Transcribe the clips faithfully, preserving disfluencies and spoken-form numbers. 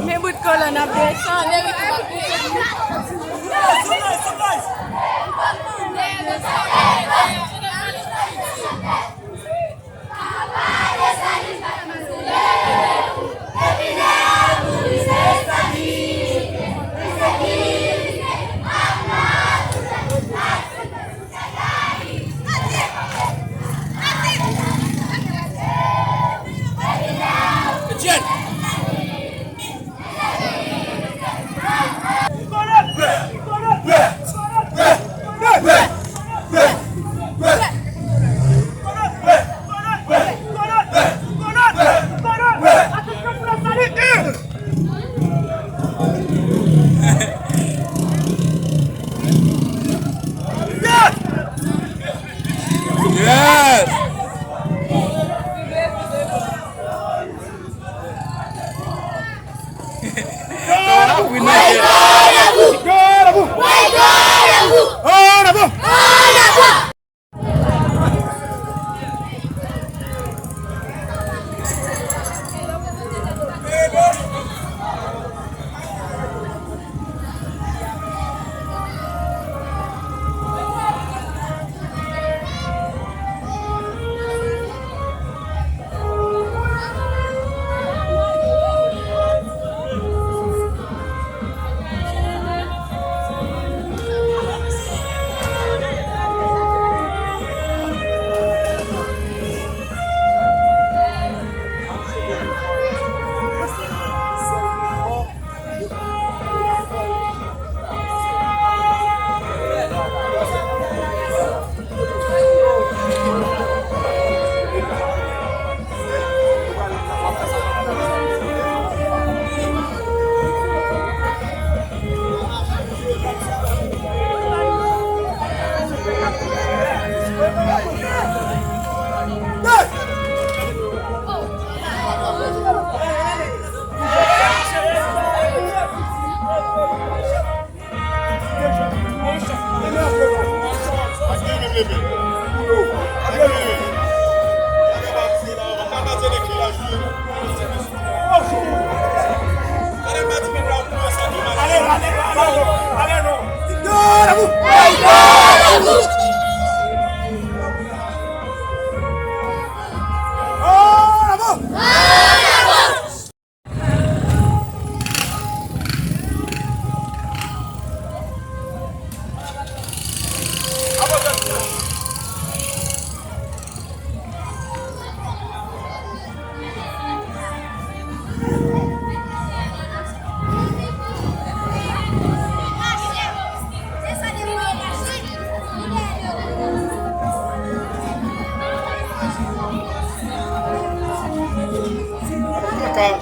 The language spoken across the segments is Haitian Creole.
Men bout kolòn ap desann. Yes!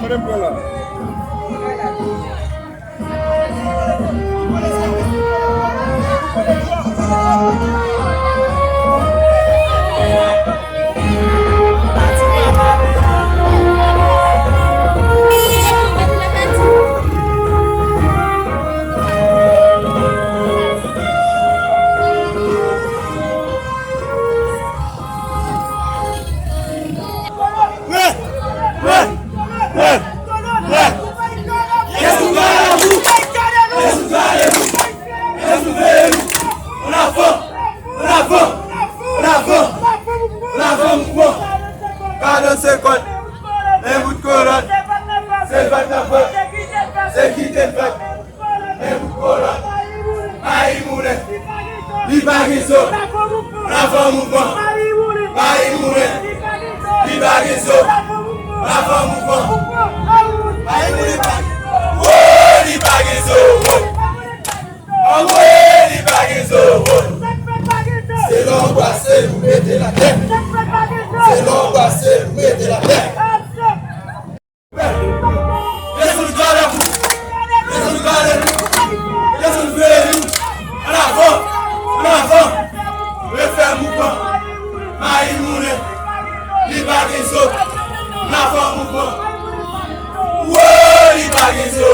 Menm pran la. An avan! An avan! An avan! An avan mouvman! Kadans se kòd, men bout kolòn. Se l pa t nan fòt, se kite l fèt. Men bout kolòn, mayi moulen. Li pa gen zo. N a fè mouvman. Mayi moulen. Li pa gen zo. N a fè mouvman. Mayi moulen pa gen zo. Wo, li pa gen zo. Anmwey, li pa gen zo. Se lè w brase, nou mete l atè. Se lè w brase, nou mete l atè. Desann gade pou, desann gade pou, desann veye nou. An avan, an avan. Refè mouvman. Mayi moulen. Li pa gen zo. N a fè mouvman. Woy, li pa gen zo.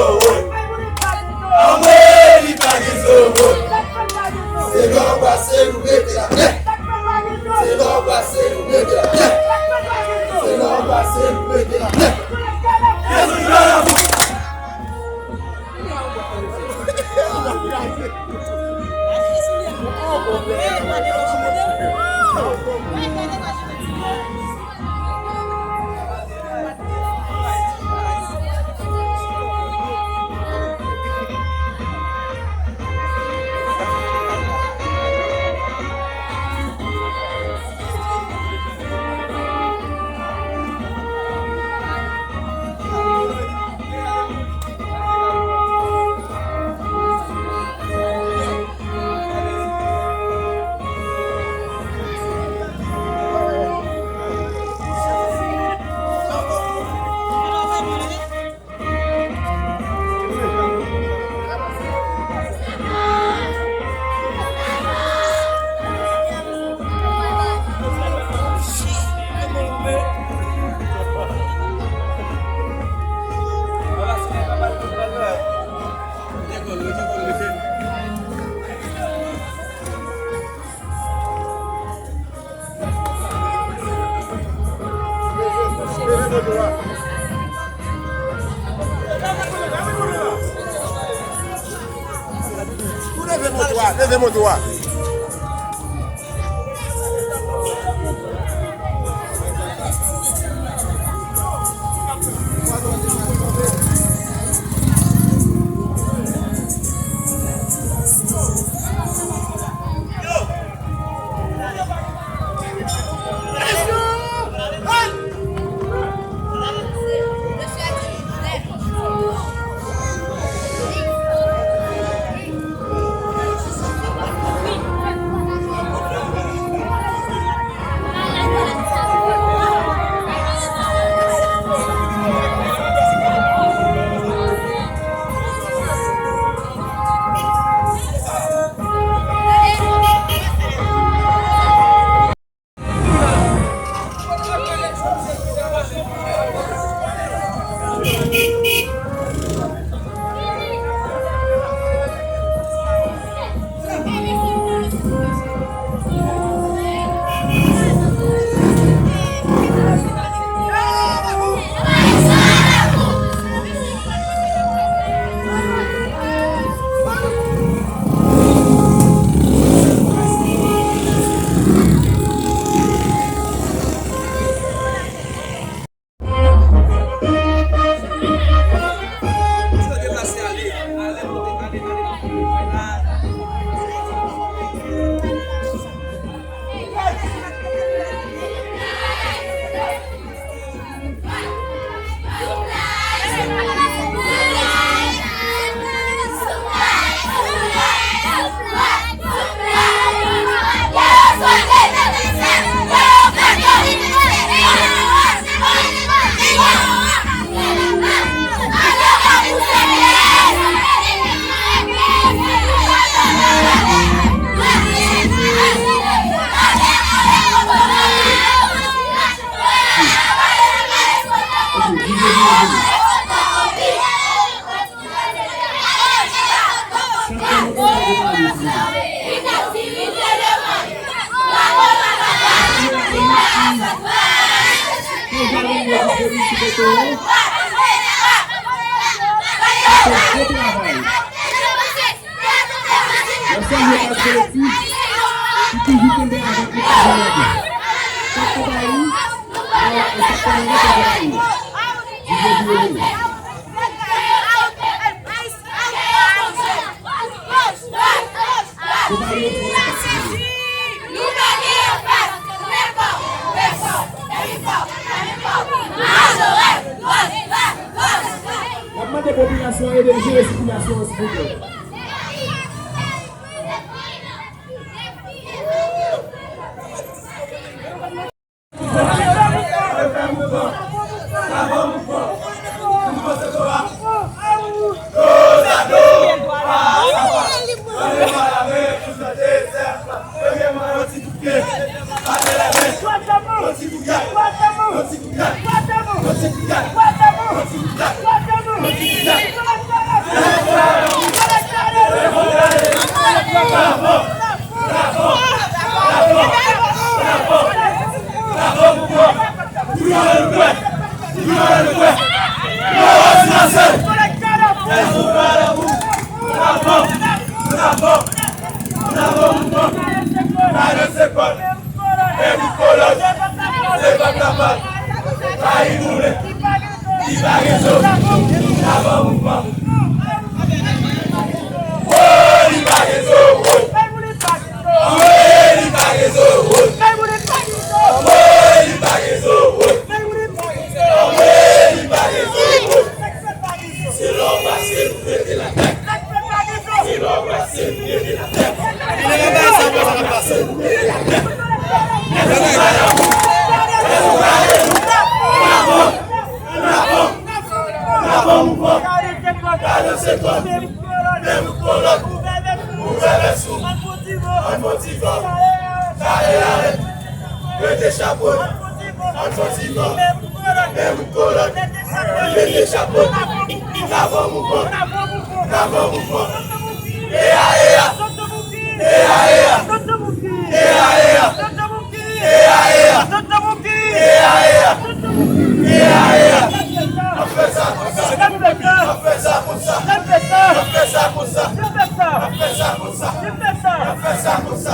Anmwey, li pa gen zo. Se lè w brase, nou mete l atè. Se lè w brase, nou mete l atè. Se lè w brase, nou mete l atè. Leve moto a, leve moto a. Kolektif ki toujou kenbe avèk nou pa janm lage. Chak konpayi, e chak konpayi, chak konpayi. Vye vye. N ap mande popilasyon an ede jere sitiasyon an, silvouplè. Rete chapo. Ann fò ti vò. Mete chapo. N avan mouvman. N avan mouvman. E a e a. E a e a. E a e a. Ann fè sa konsa. Ann fè sa konsa. Ann fè sa konsa. Ann fè sa konsa.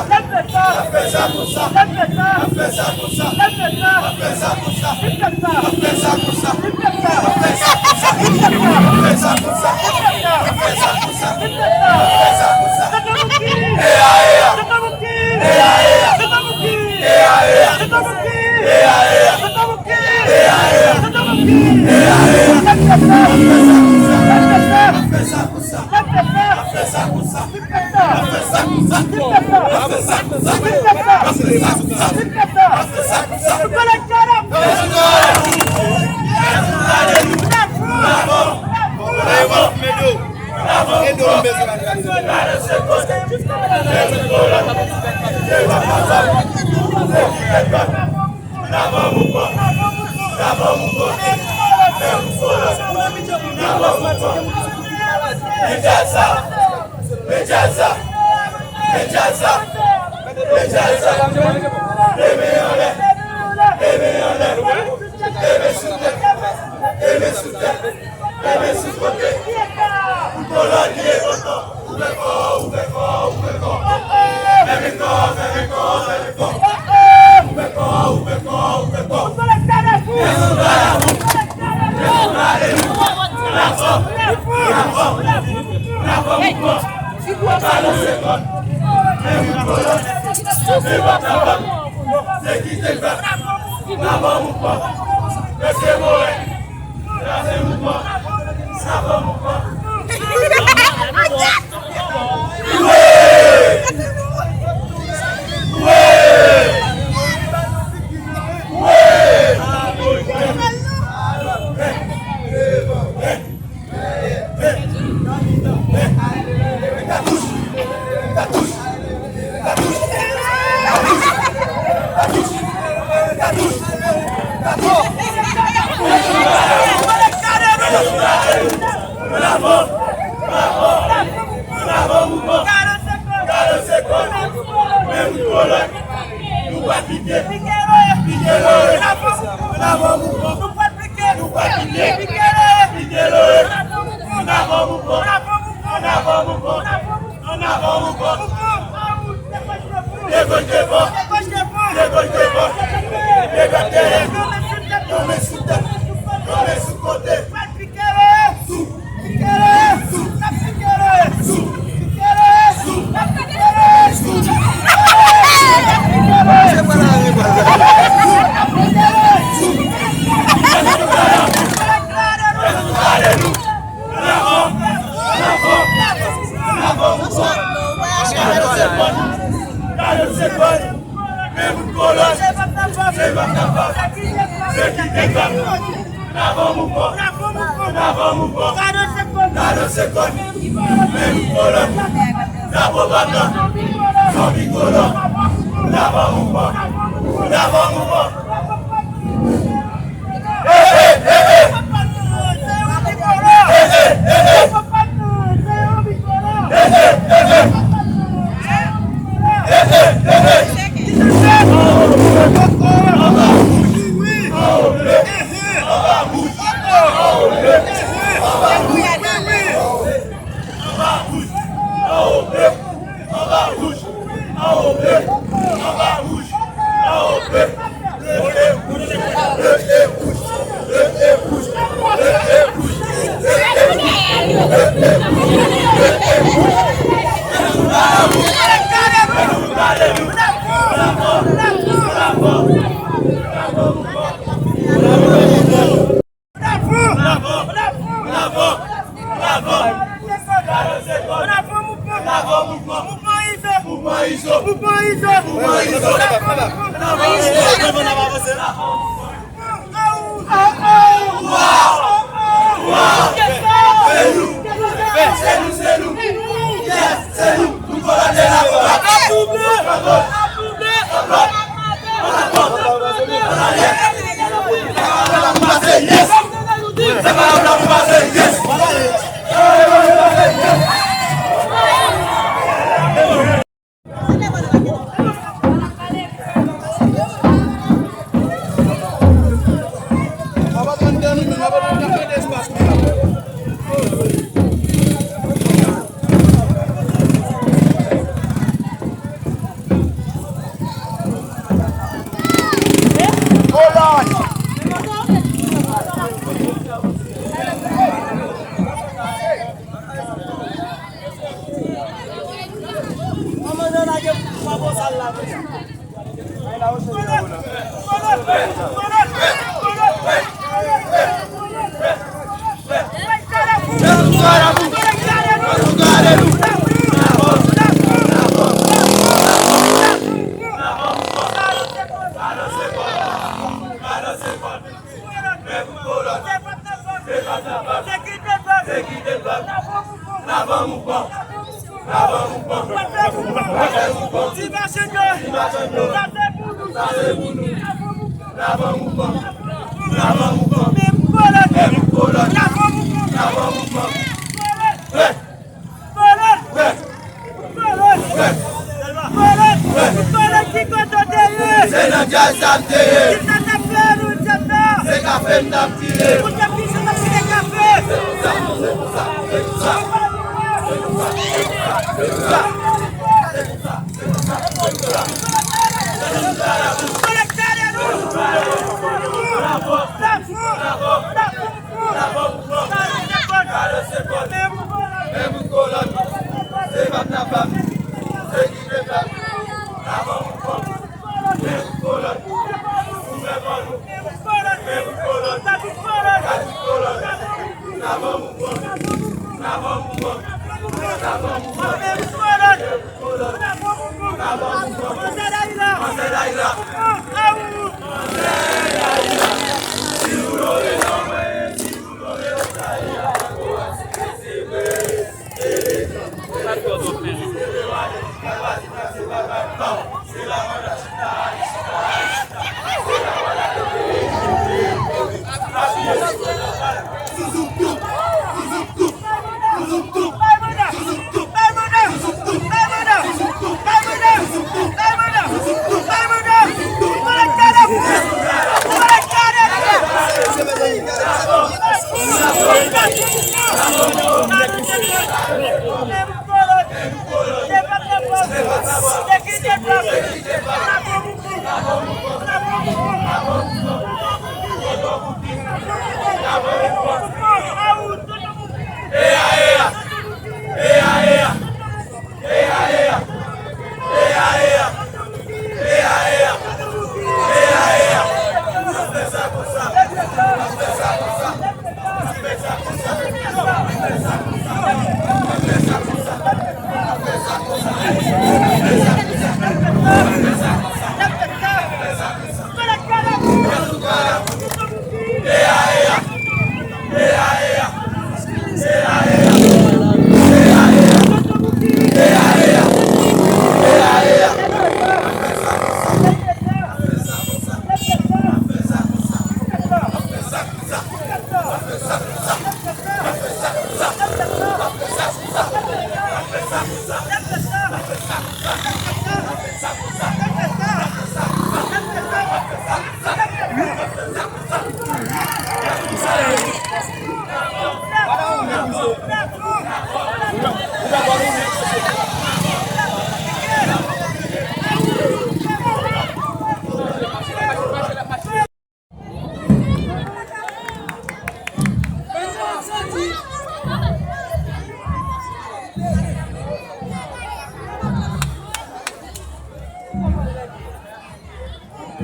Nou pa kite. Pike loye. Ann avan mouvman. Nou pral pike. Nou pa kite. Pike loye. Pike loye. Ann avan mouvman. Ann avan mouvman. Ann avan mouvman. Gòch devan, gòch devan, gòch devan, gòch devan. Yon men sou tèt, yon men sou tèt, yon men sou kote. Pral pike yo. Sou, pike yo. Sou, n ap pike yo. Sou, pike yo. Sou, n ap pike yo. Sou, n ap pike yo. Gade se kòn. Men moun kolòn. Se pèp la fòs. Se pèp la fòs. Se ki te pèp. N avan mouvman. N avan mouvman. N avan mouvman. Gade se kòn. Gade se kòn. Men moun kolòn. N avan mouvman. Zonbi kolòn. N avan mouvman. N avan mouvman. Mouvman Izo! Mouvman Izo! Mouvman Izo! Mouvman Izo! Kolòn! Kolòn! Kolòn! Kolòn, ki kote w te ye? Se nan djaz sa m te ye. Ki sa n ap fè nou, djaz sa? Se kafe n ap file. Moun k ap file, n ap file kafe. Se pou sa, se pou sa, se pou sa. Kolòn, gade nou.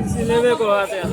Si leve kò atè a.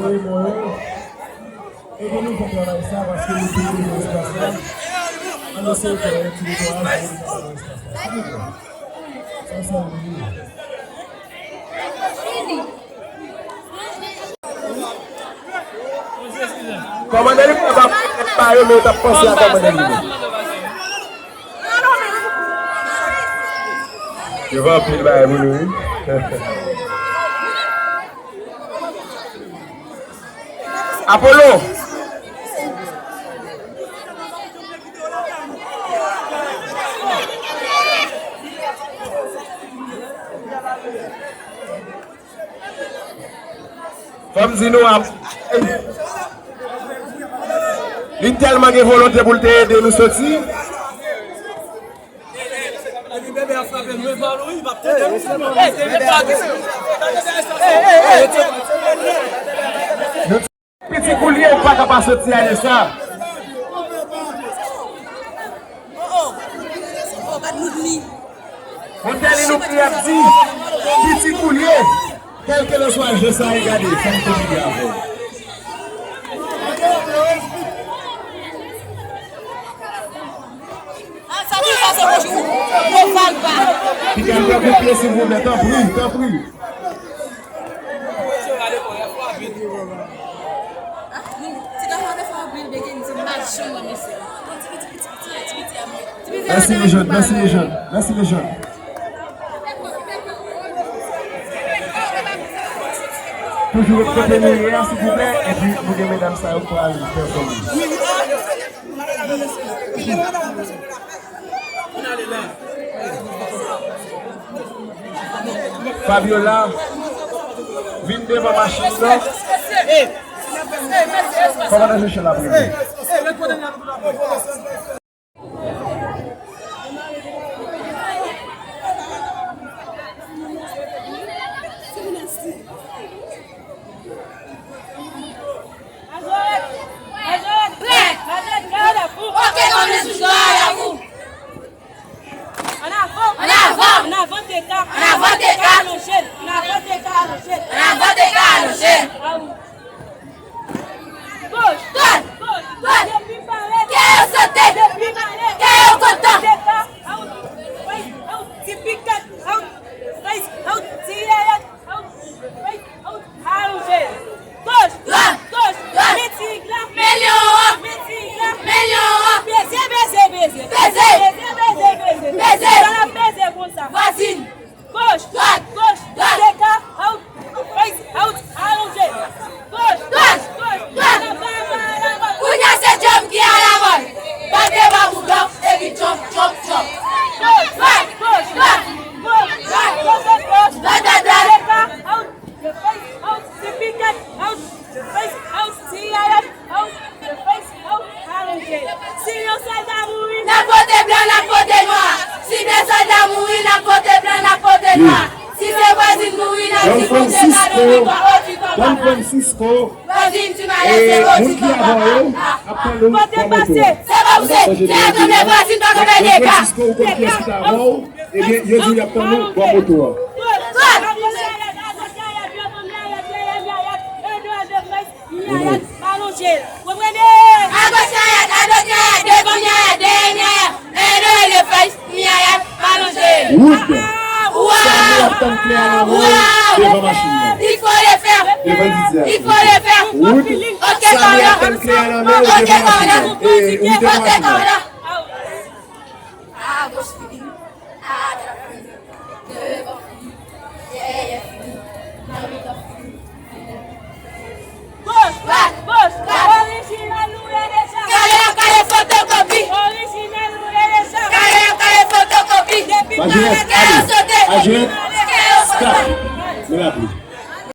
Ede nou fè travay sa, paske nou te bezwen espas la. Ann eseye fè yon ti netwayaj pou nou kapab espas la. Silvouplè. Sa, sa, wi. Kòmandan Lipòl pa, pa yo, men yo t ap panse a kòmandan Lipòl. Yo fè anpil bagay pou nou, wi. Apollo! Fò m di nou, ap-, li tèlman gen volonte pou l te ede nou soti. Piti koulye ou pa ka pa soti ale sa. Montelin ou ap di, piti koulye, kèlkelanswa je sa ye, gade, sa m te di avè w. Piga m pran kout pye, silvouplè, tanpri, tanpri. Mèsi, lejand, mèsi, lejand, mèsi, lejand. Toujou ret kote nou ye a, silvouplè, epi nou gen medam sa yo k pral pèfòme. Fabiola, vin devan machin nan. Kòmandan Jean-Charles ap rive. Majorèt! Majorèt! Prè! Majorèt, gade pou! Oke, kòmandè sou jwa la pou! Ann avan! Ann avan! Ann avan T K! Ann avan T K! Alonje! Ann avan T K! Alonje! Ann avan T K! Alonje! Aou! Goch! Dwat! Goch! Dwat! Depi pale! Kè yo sote! Depi pale! Kè yo kontan! T K! Aou! Aou! Ti pikèt! Aou! Aou! Ti yèyèt! Aou! Aou! Alonje! Goch! Dwat! Goch! Dwat! Men tig la! Men lyon an! Men tig la! Men lyon an! Beze, beze, beze! Beze! Beze, beze, beze! Beze! Sa n ap beze konsa! Vwazin! Goch! Dwat! Goch! Dwat! T K! Out! Face! Out! Alonje! Goch! Dwat! Goch! Dwat! Alavwa, alavwa, alavwa! Kounye a se djòm ki alavwa! Bat devan boudòk epi jump, jump, jump! Goch! Dwat! Goch! Dwat! Goch! Dwat! Goch! Goch! Dwat! Dwat! Dwat! T K! Out! The face out, the pikèt out, the face out, the yayèt out, the face out, alonje. Si yon sòlda mouri, n ap vote blan, n ap vote nwa. Si de sòlda mouri, n ap vote blan, n ap vote nwa. Si se vwazin mouri, n ap di Bondye padone, viktwa o, viktwa papa. Don Francisco, vwazin ti malè, se o, viktwa papa. Kote pase? Se pa ou se. Tè tonbe vwazin pa konn pèdi ka. Don Francisco, ou konn kiyès ki t avan w? Ebyen, yo di y ap tann ou bò moto a. Agoch yayèt, adwat yayèt, devan yayèt, yayèt, yayèt, yayèt, yayèt, alonje. Konprann? Agoch yayèt, adwat yayèt, devan yayèt, dèyè yayèt, e de le fèy, yayèt, alonje. Wood, Samy ap tann kle a nan men w devan machin nan. Il faut le faire. Devan Didier. Il faut le faire. Wood, Samy ap tann kle a nan men w devan machin nan. E ou devan machin nan. Agoch fini. Adyòt fini. Devan fini. Dèyè fini. Nan mitan fini. Goch! Dwat! Goch! Dwat! Orijinal nou ye deja! Kale a kale fotokopi! Orijinal nou ye deja! Kale a kale fotokopi! Depi pale kè yo sote! Adjwent, stop! Men la pli.